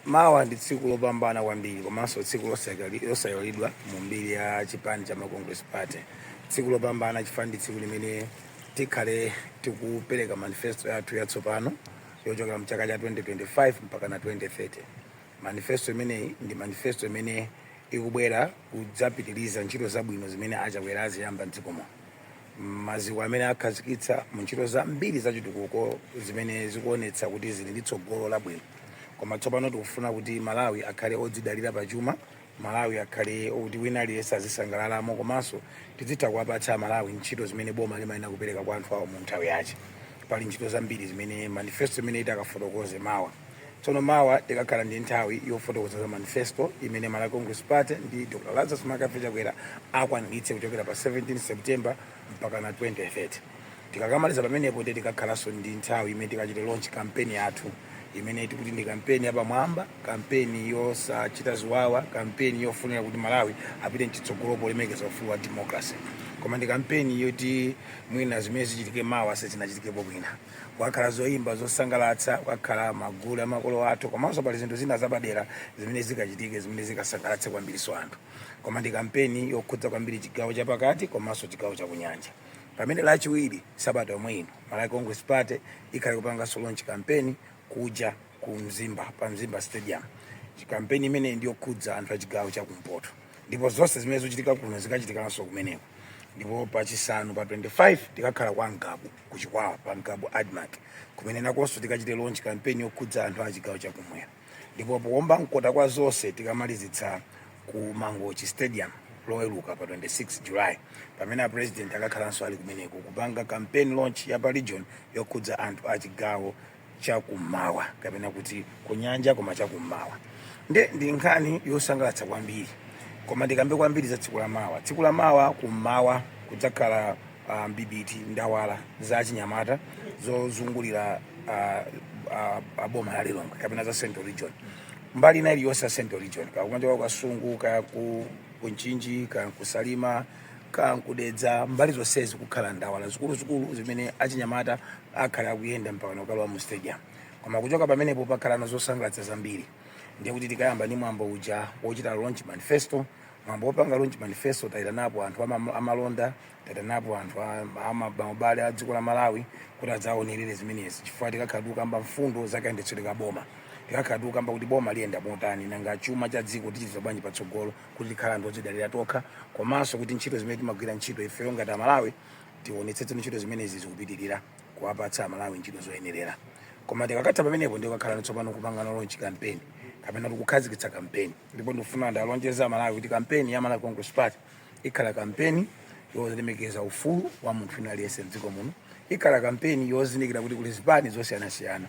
Mawa ndi tsiku lopambana kwambiri komanso tsiku losayiwalidwa mu mbiri ya chipani cha Congress Party. Tsiku lopambana chifukwa ndi tsiku limene tikhale tikupereka manifesto yathu yatsopano yochokera mchaka cha 2025 mpaka na 2030. Manifesto imeneyi ndi manifesto imene ikubwera kudzapitiriza ntchito zabwino zimene aChakwera aziyamba mdziko muno, maziko amene akhazikitsa mu ntchito zambiri zachitukuko zimene zikuonetsa kuti zili ndi tsogolo labwino. Koma tsopano tikufuna kuti Malawi akhale odzidalira pachuma, Malawi akhale okuti wina aliyense azisangalalamo, komanso tizitha kuwapatsa Malawi ntchito zimene boma limayenera kupereka kwa anthu awo mu nthawi yache. Pali ntchito zambiri zimene manifesto imene itakafotokoze mawa. Tsono mawa tikakhala ndi nthawi yofotokoza za manifesto imene Malawi Congress Party ndi Dr Lazarus McCarthy Chakwera akwaniritse kuchokera pa 17 September mpaka na 2030. Tikakamaliza pamenepo, ndi tikakhalanso ndi nthawi imene tikachite launch campaign yathu imene tikuti ndi kampeni yapamwamba, kampeni yosachita ziwawa, kampeni yofunira kuti Malawi apite mchitsogolo polemekeza ufulu wa democracy. Koma ndi kampeni yoti mwina zimene zichitike mawa sizinachitikepo kwina. Kukakhala zoyimba zosangalatsa, kukakhala magulu amakolo athu, komanso pali zinthu zina zapadera zimene zikachitike zimene zikasangalatse kwambiriso anthu. Koma ndi kampeni yokhudza kwambiri chigawo chapakati komanso chigawo chakunyanja. Pamene Lachiwiri sabata yomwe ino, Malawi Congress Party ikhale kupanganso launch campaign kuja ku Mzimba, pa Mzimba Stadium. Kampeni imeneyi ndiyokhudza anthu a chigawo chakumpoto, ndipo zonse zimene zikuchitika kuno zikachitikanso kumeneko. Ndipo pachisanu pa 25 tikakhala kwa Ngabu, kuChikwawa, pa Ngabu ADMARC, kumene nakonso tikachite launch campaign yokhudza anthu a chigawo chakumwera. Ndipo poomba mkota kwa zonse, tikamalizitsa ku Mangochi Stadium Loweruka pa 26 July, pamene a President akakhalanso ali kumeneko kupanga campaign launch ya pa region yokhudza anthu a chigawo chakummawa, kapena kuti kunyanja koma chakummawa. Nde ndi nkhani yosangalatsa kwambiri. Koma ndikambe kwambiri za tsiku la mawa. Tsiku la mawa kummawa kudzakhala mbibiti, ndawala za chinyamata zozungulira boma la Lilongwe kapena za Central Region, mbali ina iliyonse ya Central Region, kakumanja kwa Kasungu, kaya ku Mchinji, kaya kuSalima, kaya kuDedza, mbali zonsezi kukhala ndawala zikuluzikulu zimene achinyamata akhala akuyenda mpaka nokalowa mu stadium. Koma kuchoka pamenepo pakhala zosangalatsa zambiri. Ndiye kuti tikayamba ndi mwambo uja wochita launch manifesto. Mwambo wopanga launch manifesto, tayitanapo anthu amalonda, tayitanapo anthu amabale a dziko la Malawi kuti adzaonerere zimenezi, chifukwa tikakhala tikukamba mfundo zakayendetsedwe ka boma, tikakhala tikukamba kuti boma liyenda motani, nanga chuma cha dziko tichitira bwanji patsogolo kuti tikhala anthu odzidalira tokha, komanso kuti ntchito zimene timagwira ntchito ifeyo ngati Amalawi tionetsetse ntchito zimenezi zikupitirira kuwapatsa Amalawi ntchito zoyenerera. Koma tikakatha pamenepo, ndiye kukakhala tsopano kupanga launch campaign kapena tikukhazikitsa campaign. Ndipo ndikufuna ndalonjeza Amalawi kuti campaign ya Malawi Congress Party ikhala campaign yolemekeza ufulu wa munthu wina aliyense mdziko muno, ikhala campaign yozindikira kuti kuli zipani zosiyanasiyana,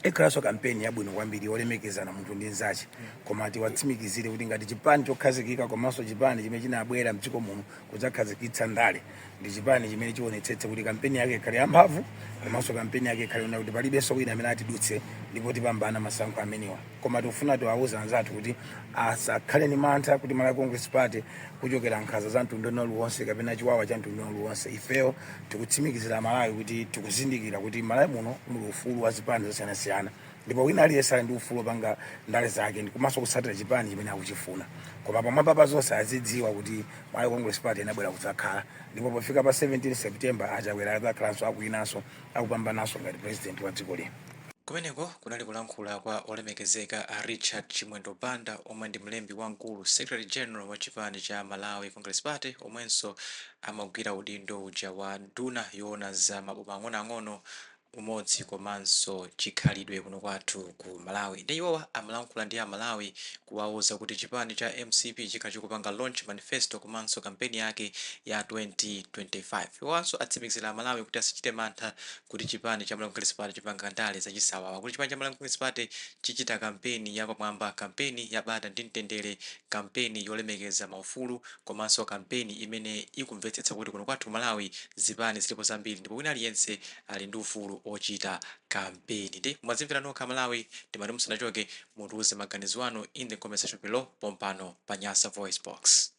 ikhalanso kampeni yabwino kwambiri yolemekezana munthu ndi nzache. Koma tiwatsimikizire kuti ngati chipani chokhazikika komanso chipani chimene chinabwera mdziko muno kudzakhazikitsa ndale, ndi chipani chimene chionetsetse kuti kampeni yake ikhale yamphamvu, komanso kampeni yake ikhale yona kuti palibenso wina amene atidutse, ndipo tipambana masankho amenewa. Koma tikufuna tiwawuza anzathu kuti asakhale ni mantha kuti Malawi Congress Party kuchokera nkhanza za mtundu uliwonse kapena chiwawa cha mtundu uliwonse. Ifeyo tikutsimikizira Malawi kuti tikuzindikira kuti Malawi muno muli ufulu wa zipani zosiyanasiyana, ndipo wina aliyense ali ndi ufulu wopanga ndale zake komanso kutsatira chipani chimene akuchifuna. Koma pamwamba pa zonse, azidziwa kuti Malawi Congress Party inabwera kudzakhala, ndipo pofika pa 17 September aChakwera adzakhalanso akuwinanso, akupambananso ngati president wa dziko lino. Kumeneko kunali kulankhula kwa olemekezeka a Richard Chimwendo Banda, omwe ndi mlembi wamkulu, Secretary General wa chipani cha Malawi Congress Party, omwenso amagwira udindo uja wa nduna yoona za maboma ang'onoang'ono, umodzi komanso chikhalidwe kuno kwathu ku Malawi. Ndi iwowa amalankhula ndi Amalawi kuwauza kuti chipani cha MCP chikhala chikupanga launch manifesto komanso kampeni yake ya 2025. Iwowanso atsimikizira Amalawi kuti asachite mantha kuti chipani cha Malawi Congress Party chipanga ndale zachisawawa, kuti chipani cha Malawi Congress Party chichita kampeni yapamwamba, kampeni ya bata ndi mtendere, kampeni yolemekeza maufulu, komanso kampeni imene ikumvetsetsa kuti kuno kwathu ku Malawi zipani zilipo zambiri ndipo wina aliyense ali ndi ufulu ochita kampeni. Ndi mwazimvera nokha, Malawi. Timati musanachoke, mutiuze maganizo anu in the comment section below pompano pa Nyasa Voice Box.